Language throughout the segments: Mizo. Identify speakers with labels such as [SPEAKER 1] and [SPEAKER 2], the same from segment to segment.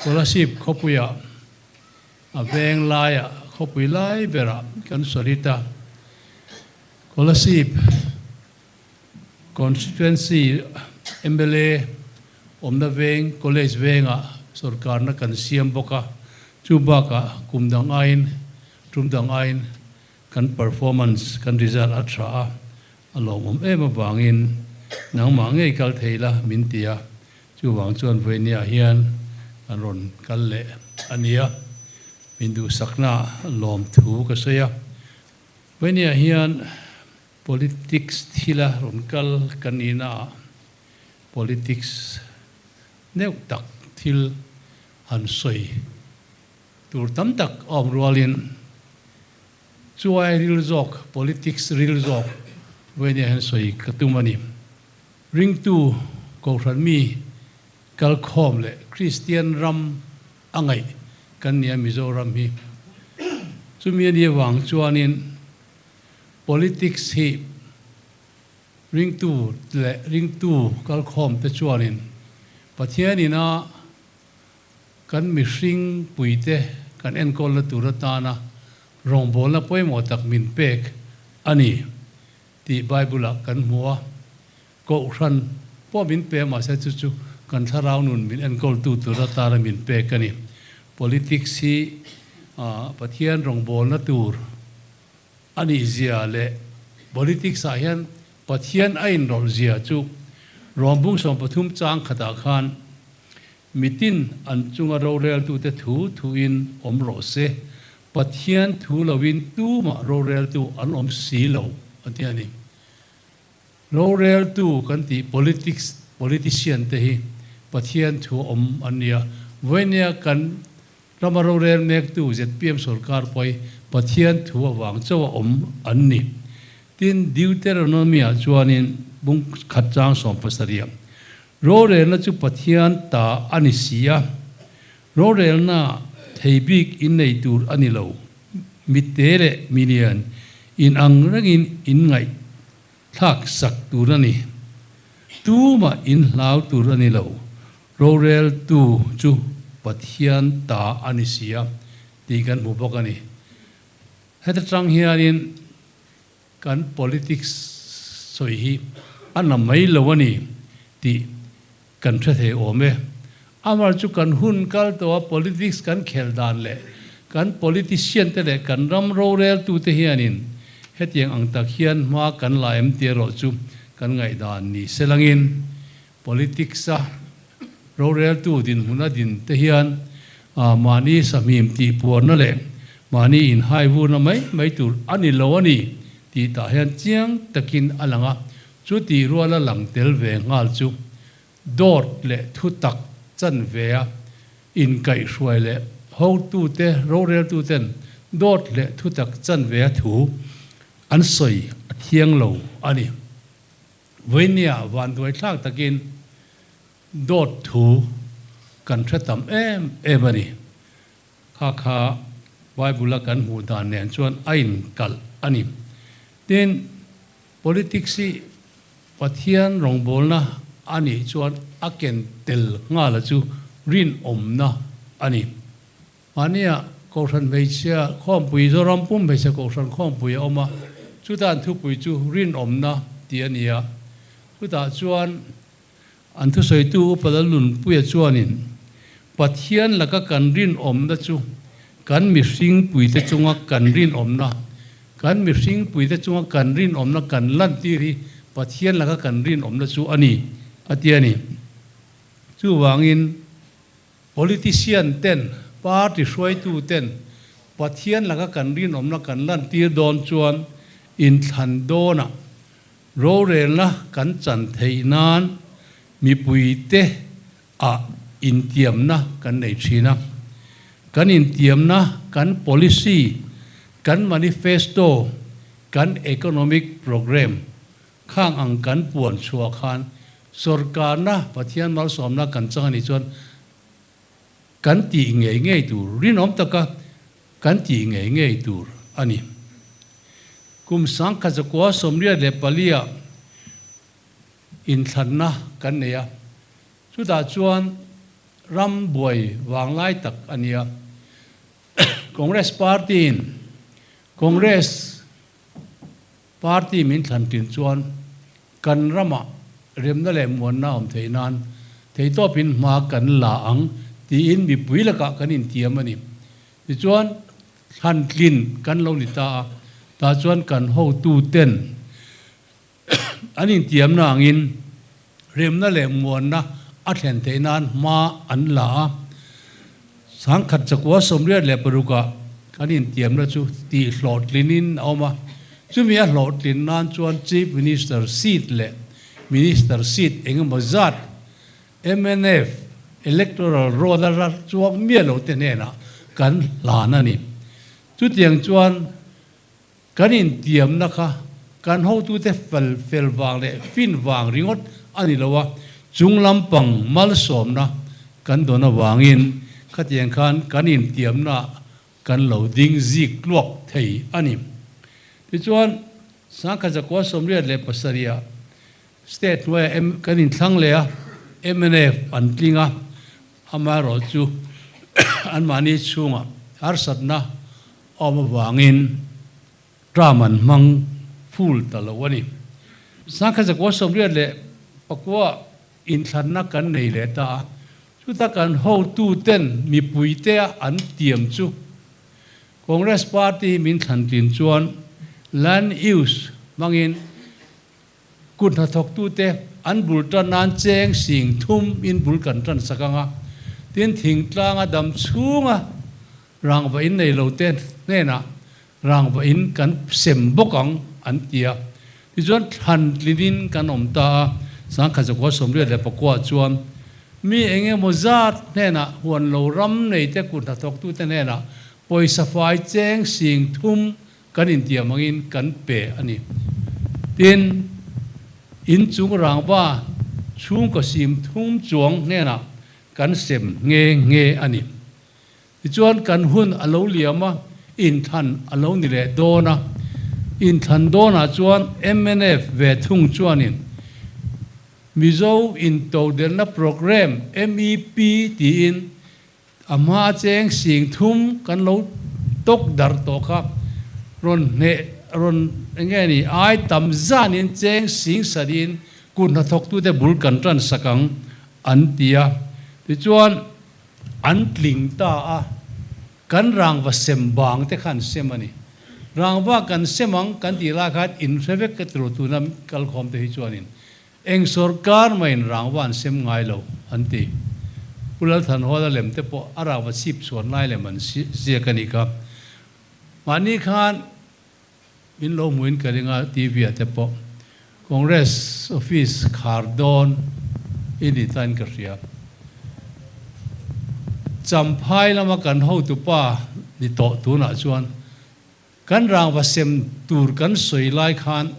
[SPEAKER 1] Kolasib khawpuiah a veng laiah khawpui lai berah kan sawi ta. Kolasib Constituency mla awmna veng College vengah sorkarna kan siam bawk a, chu bakah kum dang aiin tum dang aiin kan performance kan result a tha a, a lawmawm em avangin nangmah ngei kal thei la min ti a, chuvang chuan vawinia hian kan rawn kal leh a nia, min duhsakna lawmthu ka sawi a. Vawinia hian Politics thila rawn kal kan nihnaah politics neuh tak thil han sawi tur tam tak a awm rualin chuai ril zawk, politics ril zawk vawinia hian sawi ka tum a ni. Ringtu Kohhran mi kalkhawm leh Kristian ram a ngaih kan nia Mizoram hi. Chumi a nih avang chuanin Politics hi ringtu leh ringtu kalkhawm te chuanin Pathian ina kan mihring puite kan enkawlna tur atana rawngbawlna pawimawh tak min pek a ni tih Bible-ah kan hmu a. Kohhran pawh min pe mahse chu chu kan thlarau nun min enkawltu tur atana min pek a ni. Politics hi Pathian rawngbawlna tur A nih zia leh politics ah hian Pathian a inrawlh zia chu Rawmbung 13 chang khatah khan mitin an chunga roreltute thu thuin awm rawh se, Pathian thu loin tumah roreltu an awm si lo a ti a ni. Roreltu kan tih politics politician te hi Pathian thu awm an ni a, vawinia kan Rama rorel mektu zpm sorkar pawh hi Pathian thu avang chauh a awm an ni. Tin, Deuteronomy-ah chuanin bung khat chang 70 rorelna chu Pathian ta a ni si a, rorelna thei bik innei tur a ni lo, mitte leh milian inang rengin inngaih thlak sak tur a ni. Tumah inhlau tur a ni lo. Roreltu chu Pathian ta a ni si a tih kan hmu bawk a ni. Heta tang hianin kan politics sawi hi a na mai lo a ni tih kan hre thei awm e. Amar chu kan hun kal tawh a politics kan khelh dan leh kan politician te leh kan ram roreltute hianin hetiang ang tak hian hma kan la em tih erawh chu kan ngaihdan ni selangin Politics-a roreltu dinhmuna din te hian mahni sahmim tih puarna leh mahni inhaivurna mai mai tur a ni lo a ni tih tah hian chiang takin a lang a, chu tih ruala lang tel ve nghal chu dawt leh thutak chanvea inkaihhruai leh hotute roreltuten dawt leh thutak chanvea thu an sawi a thiang lo a ni. Vawinia vanduai thlak takin dawt thu kan hre tam em em a ni. Kha kha Bible-a kan hmuh dan nen chuan a inkalh a ni. Tin, politics hi Pathian rawngbawlna a nih chuan a ken tel nghala chu rinawmna a ni. Mahnia Kohhran hmeichhia khawmpui Zoram pum hmeichhe Kohhran khawmpui a awm a, chutan thupui chu rinawmna tih a ni a. Chutah chuan an thusawitu Upa Lalnunpuia chuanin Pathian laka kan rinawmna chu kan mihring puite chunga kan rinawmna, kan mihring puite chunga kan rinawmna kan lantir hi Pathian laka kan rinawmna chu a ni, a ti a ni. Chuvangin. Politician ten, party hruaitu ten Pathian laka kan rinawmna kan lantir dawn chuan inthlan dawnah rorelna kan chan theih nan mipuite ah intiamna kan nei thin a. Kan intiamna, kan policy, kan manifesto, kan economic programme Khang ang kan puan chhuah khan sorkarna Pathian malsawmna kan chang a nih chuan kan tih ngei ngei tur, rinawm taka kan tih ngei ngei tur a ni. Kum 1984-ah inthlanna kan nei a, chutah chuan. ram buai vanglai tak a nia. Congress Party-in Congress Party min thlan tin chuan kan ramah remna leh muanna awm theih nan theitawpin hma kan la ang tiin mipui lakah kan intiam a ni. Tichuan thlan tlin kan lo ni ta a, tah chuan kan hotuten an intiamna angin remna leh muanna a thlen theih nan hma an la a. 1986-ah kan intiamna chu tih hlawhtlinin a awm a, chumi a hlawhtlin nan chuan Chief Minister seat leh Minister seat engemaw zat mnf Electoral Roll-a ral chuang miah lo te hnenah kan hlan a ni. Chutiang chuan Kan intiamna kha kan hotute fel fel vang leh fin vang ringawt a ni lo a, chung lampang malsawmna kan dawn avangin khatiang khan kan intiamna kan lo ding zik tluak thei a ni. Tichuan, 1987-ah State hnuaiah M kan inthlang leh a, mnf an tling a, amaherawhchu anmahni chhungah harsatna Awm avangin term an hmang full ta lo a ni. 1989 inthlanna kan nei leh ta a, chuta kan hotuten mipuitea an tiam chu Congress Party hi min thlantlin chuan Land Use hmangin kut hnathawktute an bul tan nan cheng sing thum in bul kan tan sak ang a, tin thingtlanga dam chhunga Rangva in nei lo te hnenah rangva in kan sem bawk ang an ti a. Tichuan thlan tlinin kan awm ta a, 1984 chuan mi eng emaw zat hnenah huan lo ram nei te kut hnathawktute hnenah pawisa fai cheng sing thum kan intiam angin kan pe a ni. Tin, inchung rangva chhungkaw sim thum chuang hnenah kan sem nghe nghe a ni. Tichuan kan hun a lo liam a, inthlan a lo ni leh dawn a. Inthlan dawnah chuan mnf ve thung chuanin Mizo Intodelhna Programme, MEP, tiin a hma cheng sing thum kan lo tawk darh tawh kha rawn hneh rawn eng nge ni ai tam zanin cheng sing sarin kut hnathawktute bul kan tan sak ang an ti a. Tichuan. An tling ta a, kan rangva sem bang te kha an sem a ni. Rangva kan sem ang kan tih lai khan in hre vek ka ti lo tuna kalkhawm te hi chuanin eng sawrkar mahin rangva an sem ngai lo an ti. Pu Lalthanhawla lem te pawh a rangva chhip chhuan lai lem an ziak a nih kha. Mahni khan min lo hmuin ka ring a TV ah te pawh Congress office khar dawn i ni tain ka hria. Champhai lama kan hotupa ni tawh tunah chuan kan rangva sem tur kan sawi lai khan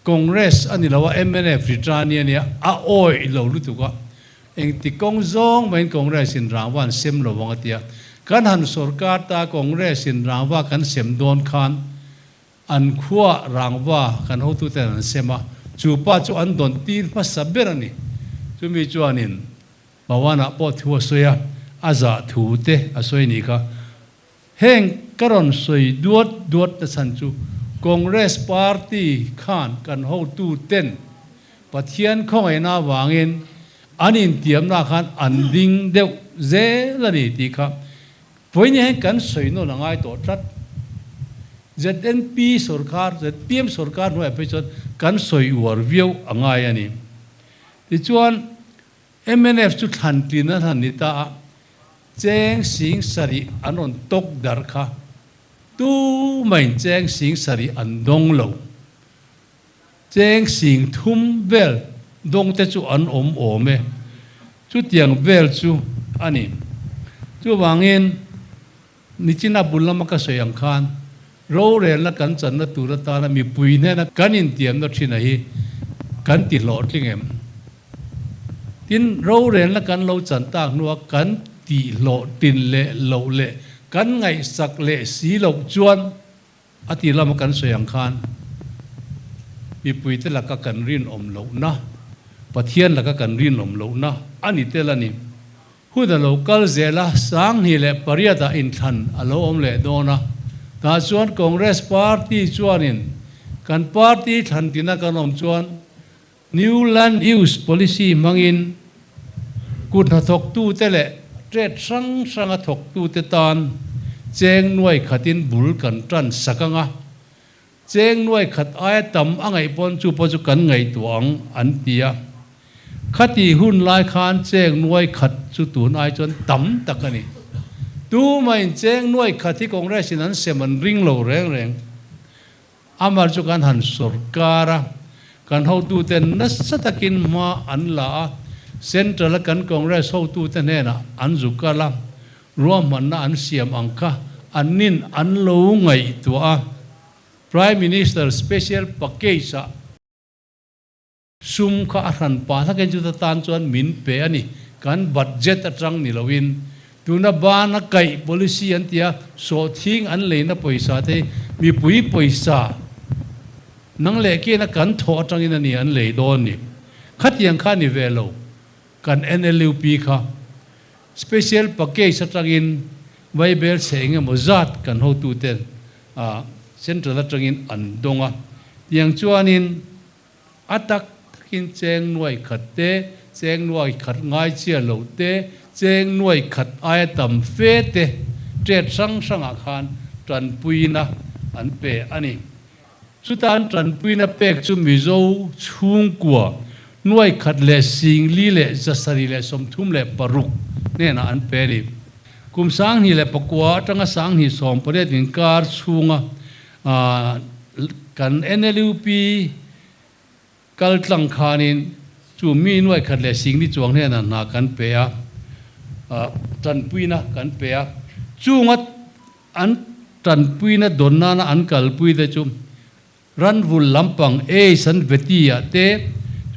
[SPEAKER 1] Congress a ni lo a mnf return i a nia a awih lo lutuk a Engti kawng zawng mahin Congress in rangva an sem lo vang a tia. Kan han sorkar ta Congress in rangva kan sem dawn khan an khuaa rangva kan hotuten an sem a, chu pa chu an dawn tir hmasa ber a ni. Chumi chuanin Pawanah pawh thu a sawi a, a zah thu te a sawi ni kha. Heng ka rawn sawi duat duat na chhan chu Congress party khan kan hotuten Pathian khawngaihna avangin an intiamna khan an ding deuh zel a ni tih kha vawiin hian kan sawi nawn a ngai tawh tlat. ZNP sorkar, zpm sorkar hnuaiah phei chuan kan sawi uar viau a ngai a ni. Tichuan mnf chu thlan tlin an han ni ta a, Cheng sing sarih an rawn tawk darh kha tumahin cheng sing sarih an dawng lo. Cheng sing thum vel dawng te chu an awm awm e. Chutiang vel chu a ni. Chuvangin nichina bul lama ka sawi ang khan rorelna kan channa tur atana mipui hnena kan intiamna thin a hi kan ti hlawhtling em? Tin, rorelna kan lo chan tak hnua kan tih hlawh tin leh loh leh kan ngaihsak leh si loh chuan a ti lama kan sawi ang khan mipuite laka kan rinawm lohna, Pathian laka kan rinawm lohna a ni tel a ni. Hun a lo kal zel a, 2008 ah inthlan a lo awm leh dawn a. Tah chuan Congress party chuanin kan party thlan tina kan awm chuan New Land Use Policy hmangin kut hnathawktute leh trade hrang hranga thawktute tan cheng nuai khatin bul kan tan sak ang a, cheng nuai khat aia tam a ngaih pawn chu pawh chu kan ngaihtuah ang an ti a. Khati hun lai khan cheng nuai khat chu tun ai chuan tam tak a ni. Tumahin cheng nuai khat hi Congress in an sem an ring lo reng reng. Amar chu kan han sawrkar a, kan hotute nasa takin hma an la a, Central a kan Congress hotute hnenah an zu kal a, ruahmanna an siam ang kha an nin an lo ngaihtuah a, Prime Minister Special Package ah Sum kha a hran pah hlakin chuta tan chuan min pe a ni. Kan budget atang ni loin tuna bana kaih policy an tia sawhthing an leina pawisa te hi mipui pawisa nang leh kena kan thawh atangin a ni an lei dawn ni. Khatiang kha ni ve lo kan NLUP kha special package atangin vaibel chhe engemaw zat kan hotuten central atangin an dawng a. Tiang chuanin A tak takin cheng nuai khat te, cheng nuai khat ngai chiah lo te, cheng nuai khat aia tam fe te ṭet hrang hrangah khan ṭanpuina an pe a ni. Chutan ṭanpuina pek chu Mizo chhungkua nuai khat leh singli leh 736 hnenah an pe a ni. Kum 2009 aṭanga 2018 inkar chhunga Kan NLUP kal tlang khanin chu mi nuai khat leh singli chuang hnenah hna kan pe a, tanpuina kan pe a. Chunga an tanpuina dawn nana an kalpui te chu ranvul lampang ei san veti ah te,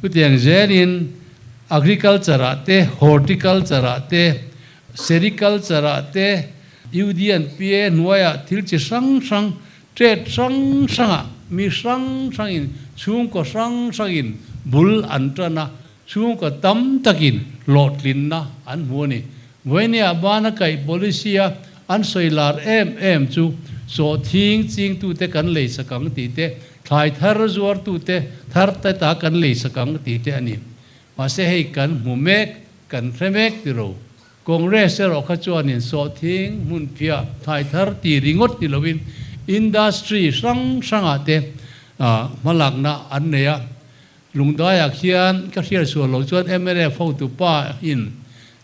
[SPEAKER 1] chutiang zelin agriculture ah te, horticulture ah te, sericulture ah te, UDNPA hnuaiah thil chi hrang hrang, trade hrang hrangah mi hrang hrangin chhungkaw hrang hrangin bul an tan a, chhungkaw tam takin hlawhtlinna an hmu a ni. Vawinia bana kaih policy a an sawi lar em em chu sawhthing chingtute kan lei sak ang tih te, thlai thar zuartute thar te ta kan lei sak ang tih te a ni. Mahse hei kan hmu mek, kan hre mek tiro. Congress erawh kha chuanin sawhthing, hmunphiah, thlai thar ti ringawt ni loin industry hrang hrangah te hmalakna an nei a. Lungdaiah khian ka hriat sual loh chuan mnf hotu pa in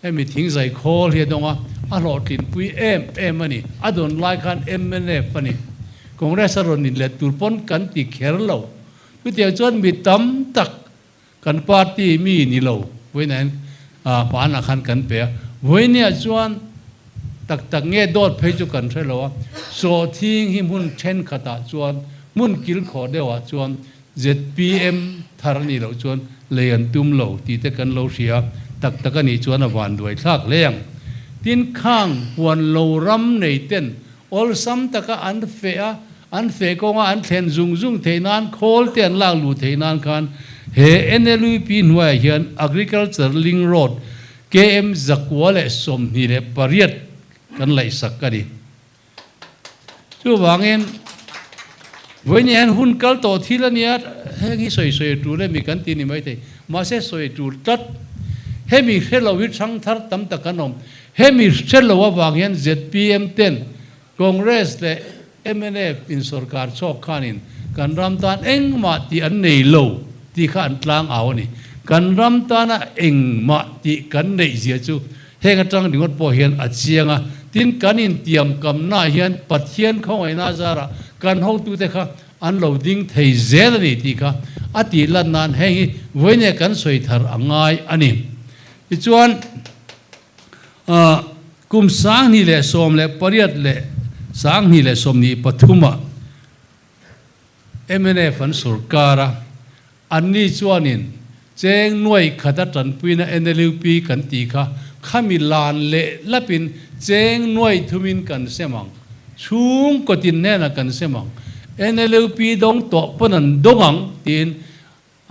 [SPEAKER 1] hemi thingzai khawl hi a dawng a, a hlawhtlinpui em em a ni. A dawn lai khan mnf a ni. Congress a rawn inlet tur pawn kan ti kher lo. Chutiang chuan mi tam tak Kan party mi ni lo vawiinah hian hmanah khan kan pe a, vawiiniah chuan tak tak nge dawt phei chu kan hre lo a, sawhthing hi hmun thenkhatah chuan hmun kilkhawh deuhah chuan zpm thar a nih loh chuan lei an tum lo tih te kan lo hria a, tak tak a nih chuan a vanduai thlak hle ang. Tin, khang huan lo ram nei ten Awlsam taka an feh a, an feh kawnga an thlen zung zung theih nan, khawl te an lak luh theih nan khan he NLUP hnuaiah hian Agriculture Link Road KM 128 kan laihsak a ni. Chuvangin vawiin hian hun kal tawh thil a nia, heng hi sawi sawi a tul emi kan ti ni maithei, mahse sawi a tul tlat. Hemi hre lo hi thangthar tam tak an awm. Hemi hre lo avang hian zpm ten Congress leh mnf in sorkar chhawk khanin kan ram tan engmah tih an nei lo tih kha an tlang au a ni. Kan ram tana engmah tih kan neih zia chu heng atang ringawt pawh hian a chiang a. Tin, kan intiamkamnaah hian Pathian khawngaihna azarah kan hotute kha an lo ding thei zel a ni tih kha a tih lan nan heng hi vawiin kan sawi thar a ngai a ni. Tichuan. Kum 2018 leh 2023 ah mnf an sorkar a, anni chuanin cheng nuai khata tanpuina NLUP kan tih kha khami lan leh lapin cheng nuai thumin kan sem ang, chhungkaw tin hnenah kan sem ang, NLUP dawng tawh pawn an dawng ang tiin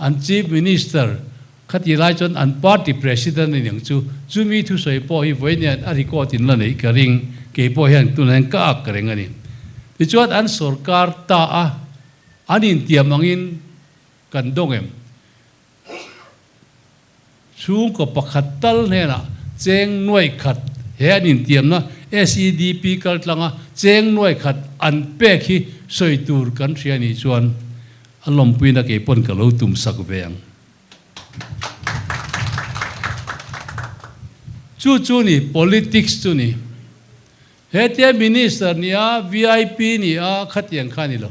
[SPEAKER 1] An Chief Minister Khati lai chuan an party president a ni ang chu. Chumi thusawi pawh hi vawiin a record in la neih ka ring. Kei pawh hian tunah hian ka ak reng a ni. Tichuan an sorkar ta a, an intiam angin kan dawng em? Chhungkaw pakhat tal hnenah cheng nuaih khat he an intiamna SEDP kaltlanga cheng nuaih khat an pek hi sawi tur kan hria nih chuan a lawmpuina kei pawn ka lo tum sak ve ang. Chu chu ni politics chu ni. Hetia Minister nia vip nia khatiang kha ni lo.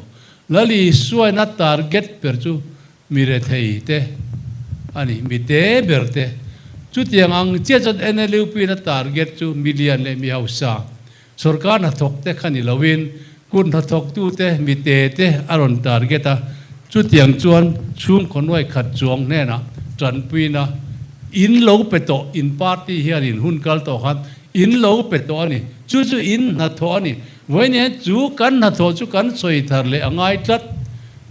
[SPEAKER 1] Lali suaina target ber chu mi rethei te a ni, mi te ber te. Chutiang ang chiah chuan NLUP na target chu mi lian leh mi hausa, sorkar hnathawk te kha ni loin kut hnathawktu te, mi te te a rawn target a. Chutiang chuan chhungkaw nuai khat chuang hnenah tanpuina in lo pe tawh, in party hianin hun kal tawh khan In lo pe tawh a ni. Chu chu in hnathawh a ni. Vawiin hian chu kan hnathawh chu kan sawi thar leh a ngai tlat.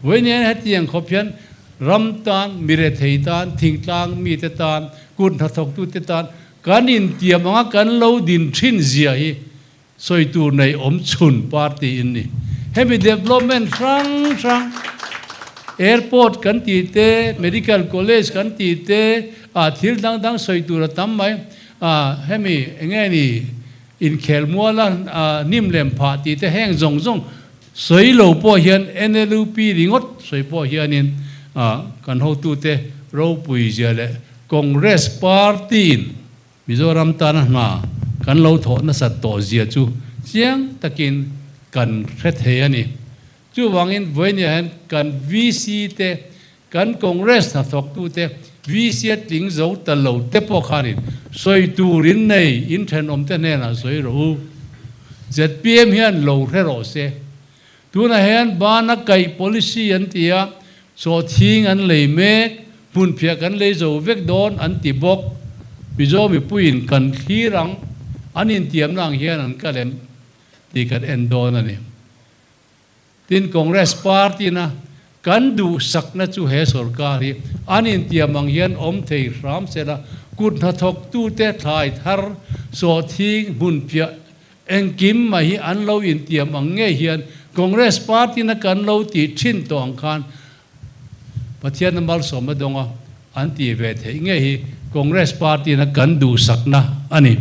[SPEAKER 1] Vawiin hian hetiang khawp hian ram tan, mi rethei tan, thingtlang mite tan, kut hnathawktute tan kan intiam anga kan lo din thin zia hi sawi tur nei awm chhun party in ni. Hemi development hrang hrang, airport kan tih te, medical college kan tih te, ah thil dang dang sawi tur a tam mai. A, hemi enge ni inkhel muala hnim lem phah tih te heng zawng zawng sawi lo pawh hian NLUP ringawt sawi pawh hianin kan hotute ropui zia leh Congress party-in Mizoram tana hna kan lo thawh nasat tawh zia chu chiang takin kan hre thei a ni. Chuvangin vawinia hian kan VC te Kan Congress hnathawktute VC a tling zo ta lo te pawh khanin sawi tur in nei in thenawmte hnenah sawi rawh u. Zpm hian lo hre rawh se. Tunah hian bana kaih policy an ti a, sawhthing an lei mek, hmunphiah kan lei zo vek dawn an ti bawk. Mizo mipuiin kan thlir ang, an intiamna ang hian an kal em tih kan en dawn a ni. Tin, Congress party-na kan duhsakna chu he sorkar hi an intiam ang hian awm thei hram sela, kut hnathawktute thlai thar, sawhthing, hmunphiah engkim mai hi an lo intiam ang ngei hian Congress party-na kan lo tih thin tawh ang khan Pathianna malsawmna dawnga an tih ve theih ngei hi Congress party-na kan duhsakna a ni.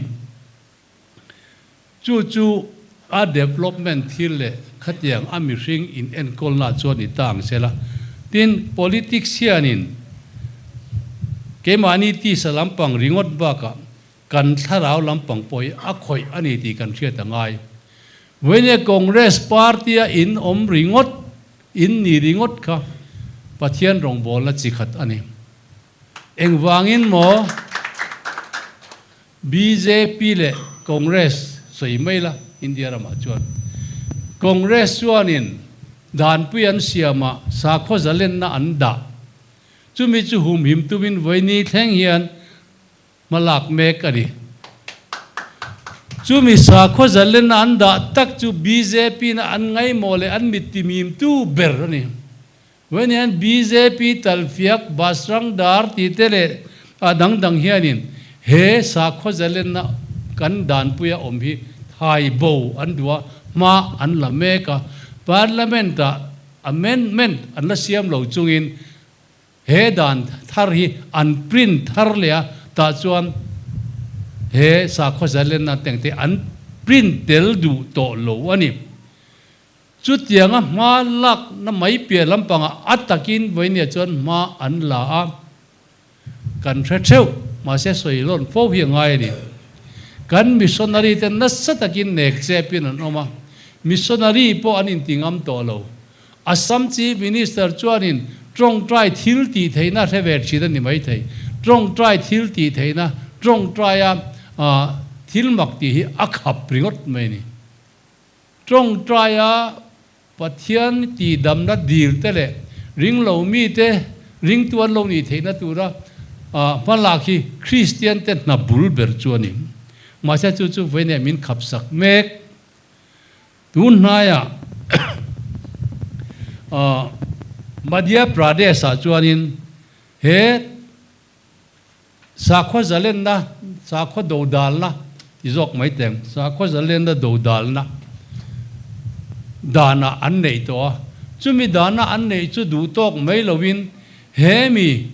[SPEAKER 1] Chu chu a development thil leh khatiang a mihring in enkawlna chuan i ta ang sela. Tin, politics hianin keimahni tisa lampang ringawt bakah kan thlarau lampang pawh hi a khawih a ni tih kan hriat a ngai. Vawinia Congress party a in awm ringawt, in ni ringawt kha Pathian rawngbawlna chi khat a ni. Engvangin maw? Bjp leh Congress sawi mai la India ramah chuan Congress chuanin danpui an siamah sakhaw zalenna an dah. Chumi chu humhim tumin vawiini thleng hian hmalak mek a ni. Chumi sakhaw zalenna an dah tak chu bjp na an ngaimawh leh an mittimimtu ber a ni. Vawiin hian bjp talfiak Basrang Dar tih te leh a dang dang hianin he sakhaw zalenna kan danpuia awm hi thai bo an duh a, hma an la mek a. Parliament-ah amendment an la siam lo chungin he dan thar hi an print thar leh a, tah chuan he sakhaw zalenna tengte an print tel duh tawh lo a ni. Chutianga hma lakna mai piah lampangah a takin vawinia chuan hma an la a, kan hre theuh, mahse sawi lawn fo hi a ngai a ni. Kan missionary te nasa takin nek chepin an awm a, missionary pawh an inti ngam tawh lo. Assam Chief Minister chuanin tawngtai thil tih theihna hre ve thin a ni maithei. Tawngtai thil tih theihna, tawngtaia thil mak tih hi a khap ringawt mai a ni. Tawngtaia Pathian tihdamna dil te leh ringlo mite ringtu an lo nih theihna tura hmalak hi Kristian te hna bul ber chu a ni. Mahse chu chu vawiin min khapsak mek. Tun hnaiah Madhya Pradesh ah chuanin he. Sakhaw zalenna, sakhaw dodalna ti zawk mai teh ang, sakhaw zalenna dodalna danah an neih tawh a, chumi dana an neih chu duh tawk mai loin he mi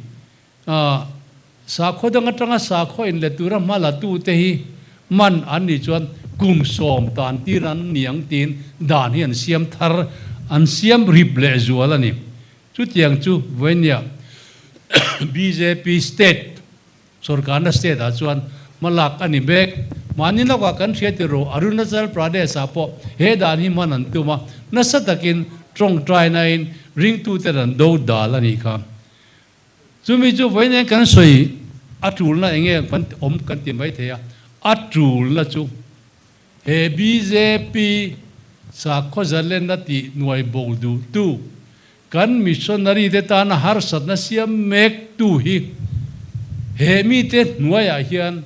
[SPEAKER 1] sakhaw dang atanga sakhaw inlet tura hma la tute hi man an nih chuan kum sawm tan tir an ni ang tiin dan hi an siam thar, an siam rip leh zual a ni. Chutiang chu vawinia bjp state sorkarna state ah chuan hmalak a ni mek. Mahni lawkah kan hria ti rawh, Arunachal Pradesh ah pawh he dan hi hman an tum a, nasa takin tawngtainain ringtuten an do dal a nih kha. Chumi chu vawiin kan sawi a tulna eng nge kan awm kan ti mai thei a, a tulna chu He bjp sakhaw zalenna tih nuai bo duhtu, kan missionary te tana harsatna siam mektu hi he mite hnuaiah hian,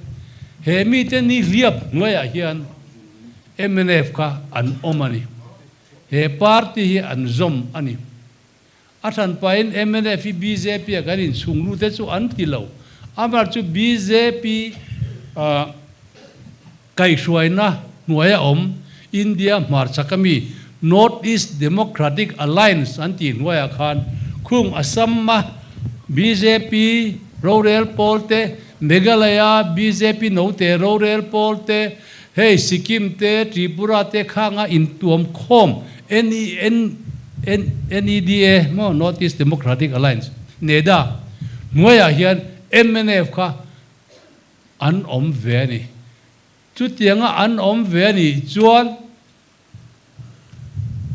[SPEAKER 1] he mite nihliap hnuaiah hian mnf kha an awm a ni. He party hi an zawm a ni. A hranpain mnf hi bjp a kan inchhung lut te chu an ti lo. Amar chu bjp kaihhruaina hnuaia awm India hmarchhak ami North East Democratic Alliance an tih hnuaiah khan khung Assam-a bjp rorel pawl te, Meghalaya bjp note rorel pawl te, hei Sikkim te, Tripura te khanga intuam khawm NEDA maw North East Democratic Alliance, NEDA, hnuaiah hian mnf kha an awm ve a ni. Chutianga an awm ve a nih chuan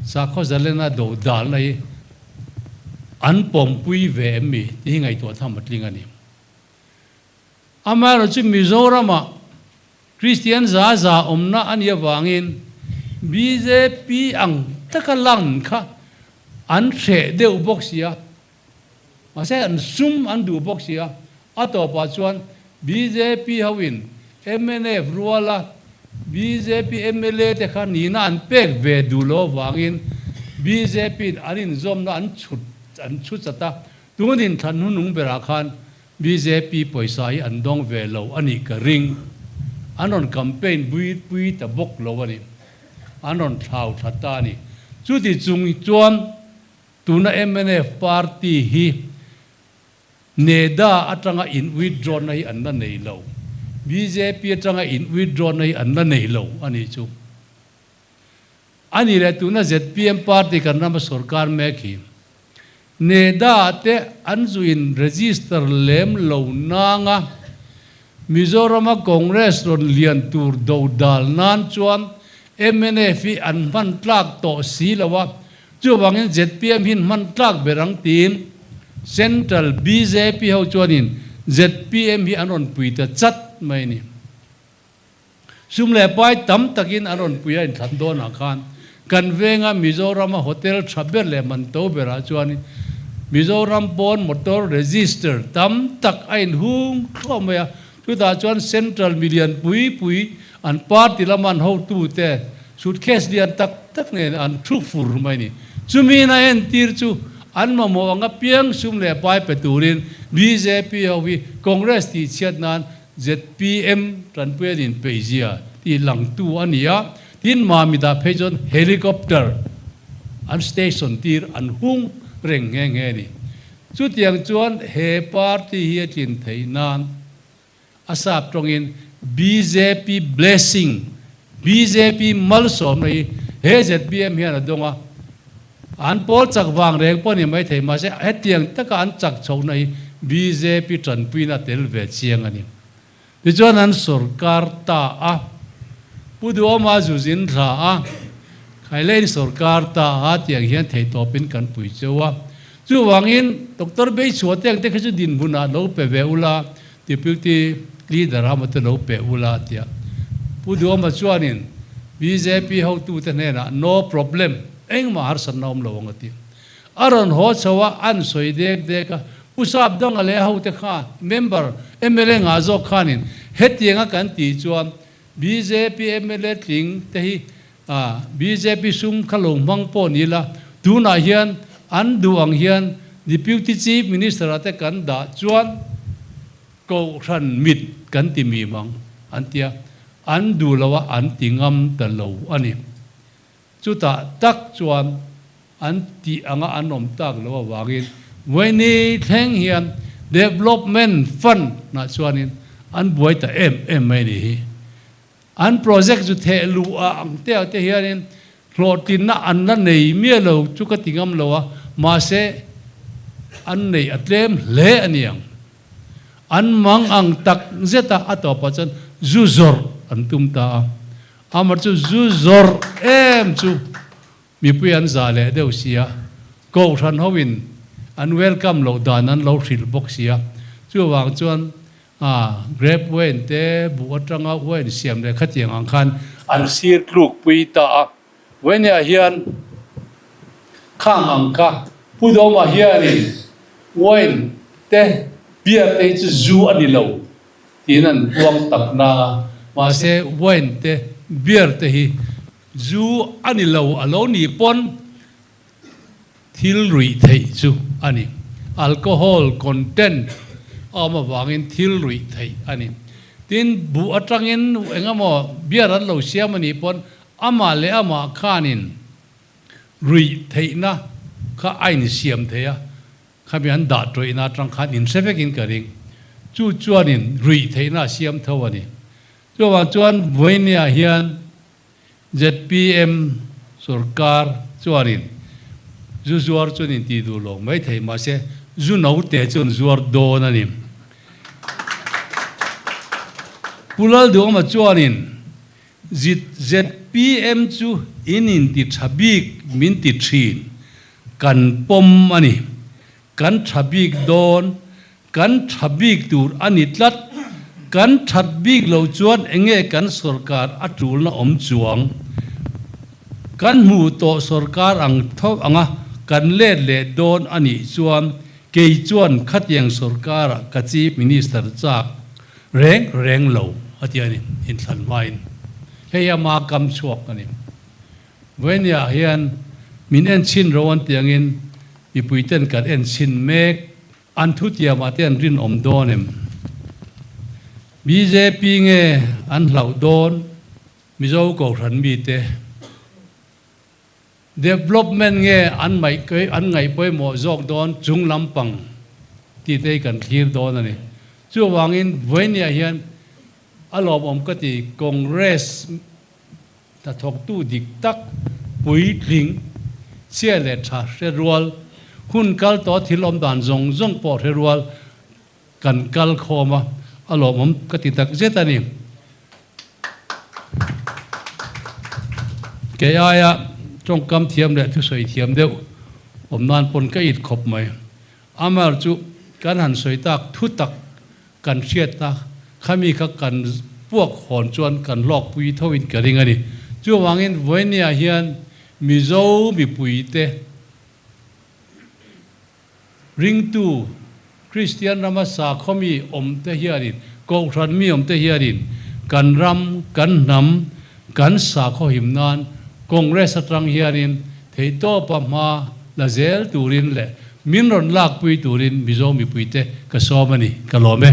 [SPEAKER 1] sakhaw zalena do dalna hi an pawmpui ve em mi tih hi ngaihtuah tham a tling a ni. Amaherawhchu Mizoramah Kristian za za awmna a nih avangin bjp ang taka lang kha an hreh deuh bawk si a, mahse an sum an duh bawk si a, a tawpah chuan bjp hoin mnf ruala bjp mla te kha nihna an pek ve duh loh avangin bjp in an inzawmna an chhut an chhu chat a, tunin thlan hnunung berah khan Bjp pawisa hi an dawng ve lo a nih ka ring. An rawn campaign bui pui ta bawk lo a ni. An rawn thlau thla ta a ni. Chuti chung chuan tuna mnf party hi NEDA atanga in withdraw na hi an la nei lo. Bjp atanga in withdraw na hi an la nei lo a nih chu. A ni leh tuna zpm party kan rama sorkar mek hi NEDA te an zu in register lem lo nanga Mizorama Congress rawn lian tur do dal nan chuan mnf hi an hman tlak tawh si lo a, chuvangin zpm hin hman tlak ber ang tiin Central bjp ho chuanin zpm hi an rawn pui ta chat mai a ni. Sum leh pai tam takin an rawn pui a inthlan dawnah khan kan venga Mizorama hotel tha ber leh man to berah chuanin Mizoram pawn motor register tam tak a inhung thluah mai a, chutah chuan Central milian pui pui an party lama an hotute suitcase lian tak tak nen an thu fur mai a ni. Chumi in a entir chu an mamawh anga piang sum leh pai pe turin bjp ho hi Congress tihchhiat nan Zpm tanpuian in peihzia tih langtu a ni a, tin Mamit-ah phei chuan helicopter an station tir an hung reng nghe nghe a ni. Chutiang chuan he party hi a tlin theih nan a sap tawngin bjp blessing, bjp malsawmna hi he zpm hian a dawng a, An pawl chak vang reng pawh a ni maithei, mahse hetiang taka an chak chhohna hi bjp tanpuina a tel ve chiang a ni. Tichuan an sorkar ta a, Pu Duhawma zuzin thla a, Khailein sorkar ta a tiang hian theihtawpin kan pui cheu a. Chuvangin Doctor Beichhua te ang te kha chu dinhmunah lo pe ve ula, Deputy Leader a maw te lo pe ula a ti a. Pu Duhawma chuanin bjp hotute hnenah no problem, engmah harsatna awm lo ang a ti. A rawn haw chho a, an sawi dek dek a, Pu Sap Danga leh a hote kha member mla ngah zawk khanin hetianga kan tih chuan bjp mla tling te hi bjp sum kha lo hmang pawh ni la, tunah hian an duh ang hian Deputy Chief Minister-ah te kan dah chuan. Kohhran mit kan ti mi mang an tia, an duh lo a an ti ngam ta lo a ni. Chutah tak chuan an tih anga an awm tak loh avangin Vaini thleng hian Development Fund ah chuanin an buai ta em em mai a nih hi. An project chu theh luh ah ang te ah te hianin hlawhtlinna an la nei miah lo chu ka ti ngam lo a, mahse an neih a tlem hle a ni ang. An mang ang tak zet a, a tawpah chuan zu zawrh an tum ta a. Amar chu zu zawrh em chu mipui an zah leh deuh si a, Kohhran hoin an welcome loh dan an lo hrilh bawk si a, chuvang chuan a grape wine te buh atanga wine siam leh khatiang ang khan an sir tluk pui ta a, wine ah hian khang ang kha Pu Dawma hianin wine te beer te hi chu zu a ni lo tiin an puang tak na a, mahse wine te beer te hi zu a ni lo a lo nih pawn Thil ruih theih chu a ni. Alcohol content a awm avangin thil ruih theih a ni. Tin, buh atangin eng emaw beer an lo siam a nih pawn amah leh amah khanin ruih theihna kha a insiam thei a, khami an dah tawihna atang khan inhre vekin ka ring. Chu chuanin ruih theihna a siam tho a ni. Chuvang chuan Vawinia hian ZPM sorkar chuanin zu zuar chuan in tih duh lo mai thei mahse zu note chuan zuar dawn a ni. Pu Lalduhawma chuanin ZPM chu in inti tha bik min ti thin kan pawm a ni. Kan tha bik dawn Kan tha bik tur a ni tlat. Kan that bik lo chuan enge kan sorkar a tulna awm chuang? Kan hmuh tawh sorkar ang tho anga kan let leh dawn a nih chuan kei chuan khatiang sorkarah ka Chief Minister chak reng reng lo a ti a ni, inthlan hmain. Hei ama kam chhuak a ni. Vawinia hian min enchhin ro an tih angin mipuiten kan enchhin mek. An thutiamah te an rinawm dawn em? Bjp nge an hlauh dawn? Mizo Kohhran mite development nge an an ngaih pawimawh zawk dawn chung lampang tih te hi kan thlir dawn a ni. Chuvangin vawinia hian a lawmawm ka ti Congress Hnathawktu dik tak, puitling, chhia leh tha hre rual, hun kal tawh thil awm dan zawng zawng pawh hre rual kan kal khawm a, a lawmawm ka ti tak zet a ni. Kei aia tawngkam thiam leh thusawi thiam deuh awm nan pawn ka it khawp mai. Amar chu kan han sawi tak thu tak Kan hriatna khami kha kan puak hawn chuan kan hlawkpui thoin ka ring a ni. Chuvangin vawinia hian Mizo mipuite ringtu Kristian rama sakhaw mi awmte hianin, Kohhran mi awmte hianin kan ram, kan hnam, kan sakhaw him nan Congress atang hianin Theihtawpa hma la zel turin leh min rawn lakpui turin Mizo mipuite ka sawm a ni. Ka lawm e.